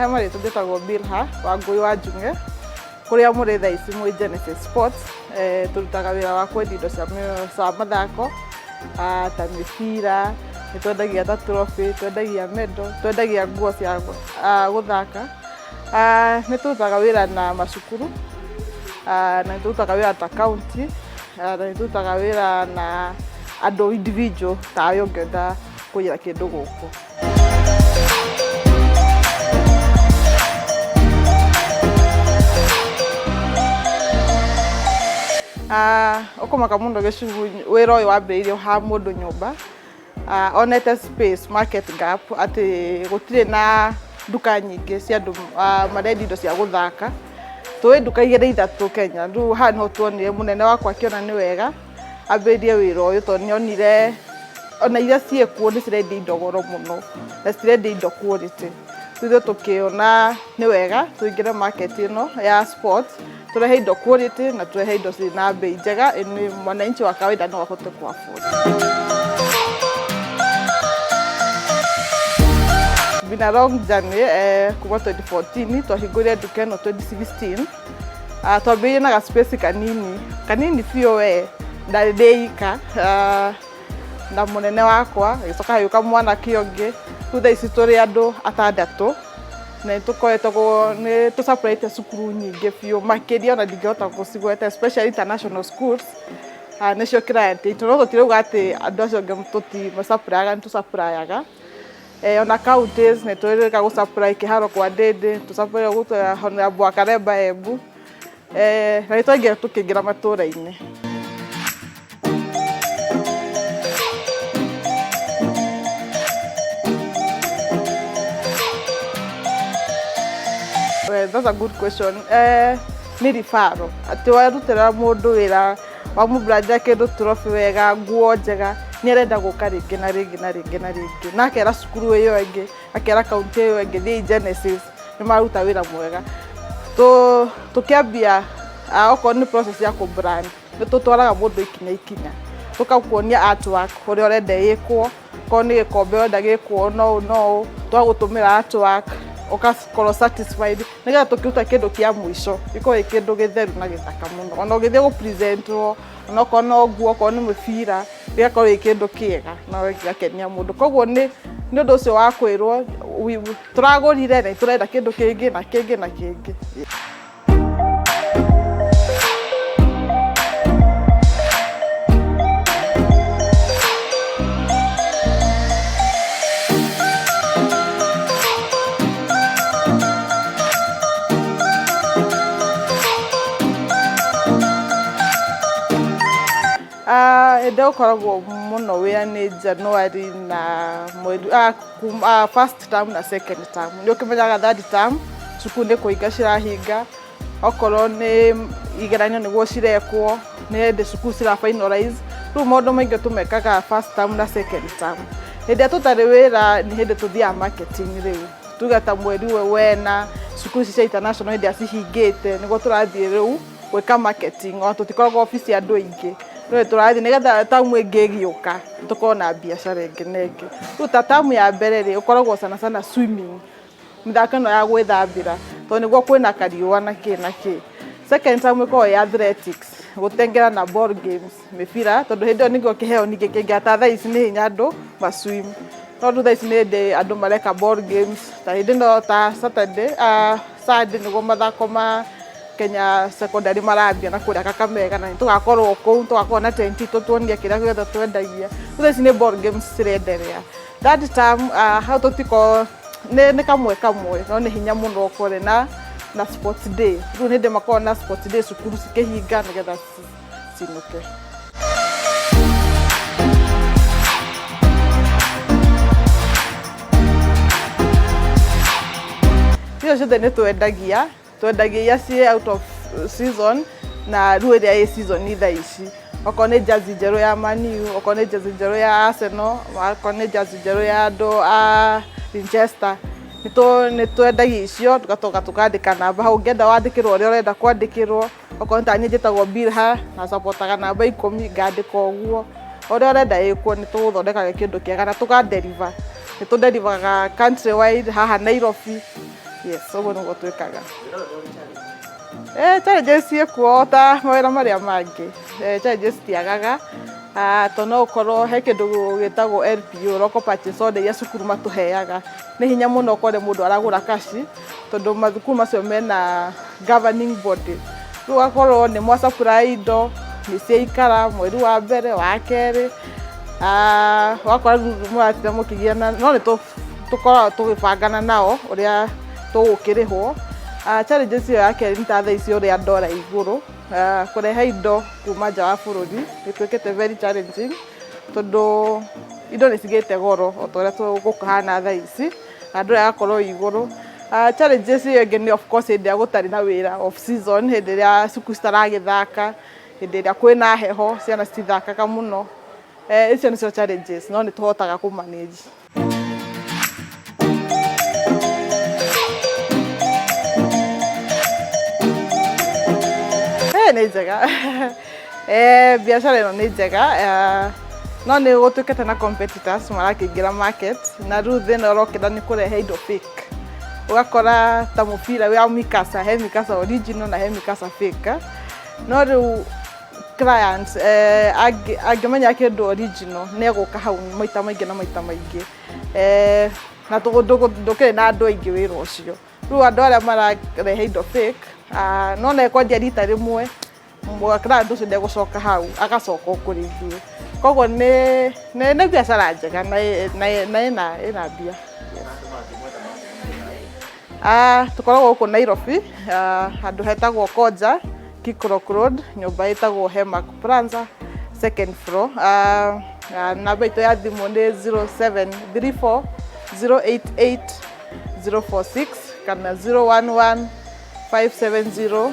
He marĩtwa njĩtagwo Bilha Wangũi wa Njung'e, kũrĩa mũrĩ thaa ici mwĩ Genesis Sports. Tũrutaga wĩra wa kwendia indo cia mathako ta mĩbira, nĩ twendagia ta trophy, twendagia medal, twendagia nguo cia gũthaka. Nĩ tũrutaga wĩra na macukuru, na nĩ tũrutaga wĩra ta county, na nĩ tũrutaga wĩra na andũ individual tawe ũngĩenda kũgĩra kĩndũ gũkũ. Ũkũmaka mũno gĩcungu wĩra ũyũ wambĩrĩirio ha mũndũ nyũmba, onete space market gap atĩ gũtirĩ na nduka nyingĩ cia andũ marendia indo cia gũthaka. Tũĩ nduka igĩrĩ ithatũ Kenya, rĩu haha nĩho tuonire mũnene wakwa akĩona nĩ wega ambĩrĩrie wĩra ũyũ tondũ nĩ onire ona iria ciĩkuo nĩ cirendia indo goro mũno na citirendia indo quality. Rĩu ithuĩ tũkĩona nĩ wega tũingĩre market ĩno ya sports, tũrehe indo quality na tũrehe indo ciĩna bei njega mwananchi wa kawaida no ahote kũ afford. Been a long journey kuma 2014 twahingũrire nduka ĩno 2016. Twambĩrĩirie na ga space kanini kanini biũ we, ndarĩ ndĩ ika na mũnene wakwa, agĩcoka hagĩũka mwanake ũngĩ, rĩu thaa ici tũrĩ andũ atandatũ na nĩ tũkoretwo nĩ tũ supply ĩte cukuru nyingĩ biũ makĩria ona ndingĩhota gũcigweta especially international schools, nĩcio client itũ, no tũtirauga atĩ andũ acio angĩ tũti supply aga, nĩ tũ supply aga. Ona counties nĩ twĩrĩga gũ supply kĩharo kwa Ndĩndĩ, tũ supply Honorable wa Karemba Embu, na nĩ twaingĩra tũkĩingĩra matũra-inĩ. Well, that's a good question. Nĩ referral atĩ warutĩra mũndũ wĩra wamũbrandĩra kĩndũ trophy wega, nguo njega, nĩ arenda gũka rĩngĩ na rĩngĩ na rĩngĩ na rĩngĩ, na akera cukuru ĩyo ĩngĩ, akera kaunti ĩyo ĩngĩ, thiĩi Genesis nĩ maruta wĩra mwega. Tũkĩambia okorwo nĩ process ya kũ brand nĩ tũtwaraga mũndũ ikinya ikinya, tũgakuonia artwork ũrĩa ũrenda ĩkwo, okorwo nĩ gĩkombe ũrenda gĩkwo no ũũ no ũũ, tũgagũtũmĩra artwork ũgakorwo satisfied nĩgetha tũkĩruta kĩndũ kĩa mũico gĩkorwo gĩ kĩndũ gĩtheru na gĩthaka mũno, ona ũgĩthiĩ gũ present wo ona okorwo no nguo, okorwo nĩ mũbira, gĩgakorwo gĩ kĩndũ kĩega na gĩgakenia mũndũ. Koguo nĩ ũndũ ũcio wa kwĩrwo tũragũrire na tũrenda kĩndũ kĩngĩ na kĩngĩ na kĩngĩ. Hĩndĩ ĩrĩa gũkoragwo mũno wĩra nĩ January na mweri first term na second term. Nĩ ũkĩmenyaga third term cukuru nĩ kũhinga cirahinga, okorwo nĩ igeranio nĩguo cirekwo, nĩ hĩndĩ cukuru cira finalize, rĩu maũndũ maingĩ tũmekaga first term na second term. Hĩndĩ ĩrĩa tũtarĩ wĩra nĩ hĩndĩ tũthiaga marketing rĩu, tuge ta mweri wena cukuru ici cia international hĩndĩ ĩrĩa cihingĩte nĩguo tũrathiĩ rĩu gwĩka marketing, ona tũtikoragwo obici andũ aingĩ, rĩu tũrathiĩ nĩgetha tamu ĩngĩ ĩgĩũka tũkorwo na biacara ĩngĩ na ĩngĩ. Rĩu ta tamu ya mbere rĩ, ũkoragwo sana sana swimming, mĩthako ĩno ya gwĩthambĩra tondũ nĩguo kwĩna kariũa na kĩ na kĩ. Second term ĩkoragwo ĩ athletics, gũteng'era na ball games, mĩbira tondũ hĩndĩ ĩyo nĩguo kĩheo ningĩ kĩngĩra, ta thaa ici nĩ hinya andũ ma swim, no rĩu thaa ici nĩ hĩndĩ andũ mareka ball games, ta hĩndĩ ĩno ta Saturday, Sunday nĩguo mathako ma Kenya secondary marambia na kũrĩa Kakamega na nĩ tũgakorwo kũu, tũgakorwo na tent itũ tuonie kĩrĩa gĩothe twendagia. Rĩu thaa ici nĩ ball games cirenderea. Third term hau tũtikoragwo nĩ kamwe kamwe no nĩ hinya mũno ũkore na sports day, rĩu nĩ hĩndĩ makoragwo na sports day cukuru cikĩhinga nĩgetha cinũke. Icio ciothe nĩ twendagia, twendagia iria ciĩ out of season na rĩu ĩrĩa ĩ season thaa ici. Okorwo nĩ jersey njerũ ya Man U, okorwo nĩ jersey njerũ ya Arsenal, okorwo nĩ jersey njerũ ya andũ a Leicester, nĩ twendagia icio tũgacoka tũkandĩka namba hau, ũngĩenda wandĩkĩrwo ũrĩa ũrenda kwandĩkĩrwo, okorwo nĩ ta niĩ njĩtagwo Bilha na capotaga namba ikũmi ngandĩka ũguo, ũrĩa ũrenda ĩkwo nĩ tũgũthondekaga kĩndũ kĩega na tũka deliver, nĩ tũ deliver ga country wide haha Nairobi, Yes, ũguo nĩguo twĩkaga. Challenges ciĩkuo ta mawĩra marĩa mangĩ. Challenges citiagaga, tondũ no ũkorwo he kĩndũ gĩtagwo LPO, local purchase order, iria cukuru matũheaga. Nĩ hinya mũno ũkore mũndũ aragũra cash, tondũ mathukuru macio mena governing body. Rĩu ũgakorwo nĩ mwa supply indo, nĩ ciaikara mweri wa mbere, wa kerĩ, ũgakora rĩu mũratinda mũkĩgiana, no nĩ tũkoragwo tũgĩbangana nao ũrĩa tũgũkĩrĩhwo. Challenges ĩyo ya kerĩ nĩ ta thaa ici ũrĩa ndora igũrũ, kũrehe indo kuma nja wa bũrũri nĩ ĩtuĩkĩte very challenging, tondũ indo nĩ cigĩte goro o ta ũrĩa gũkũhana thaa ici, na ndora ĩgakorwo ĩ igũrũ. Challenges ĩyo ĩngĩ nĩ of course hĩndĩ ĩrĩa gũtarĩ na wĩra, off season, hĩndĩ ĩrĩa cukuru citaragĩthaka, hĩndĩ ĩrĩa kwĩna heho, ciana citithakaga mũno. Icio nĩcio challenges, no nĩ tũhotaga kũ manage. Nĩ njega. Biacara ĩno nĩ njega, no nĩ gũtuĩkĩte na competitors marakĩingĩra market, na rĩu thĩna ũrokĩra nĩ kũrehe indo fake. Ũgakora ta mũbira wa mikasa, he mikasa original na he mikasa fake. No rĩu client angĩmenya kĩndũ original nĩ egũka hau maita maingĩ na maita maingĩ. Na ndũkĩrĩ na andũ aingĩ wĩra ũcio. Rĩu andũ arĩa mararehe indo fake, no na ekwendia rita rĩmwe, client ũcio ndegũcoka hau, agacoka o kũrĩ ithuĩ. Koguo nĩ biacara njega na ĩna mbia. Tũkoragwo gũkũ Nairobi, handũ hetagwo Koja, Kikrock Road, nyũmba ĩtagwo Hemac Plaza, second floor. Namba itũ ya thimũ nĩ 0734 088 046 kana 011 570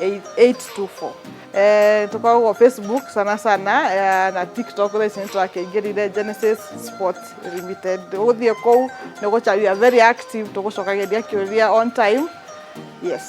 824. Tũkoragwo Facebook sana sana, na TikTok thaa ici nĩ tũrakĩingĩrire Genesis Sport Limited. Ũgũthiĩ kũu nĩ ũgũcaria, very active, tũgũcokagĩria kĩũria on time. Yes.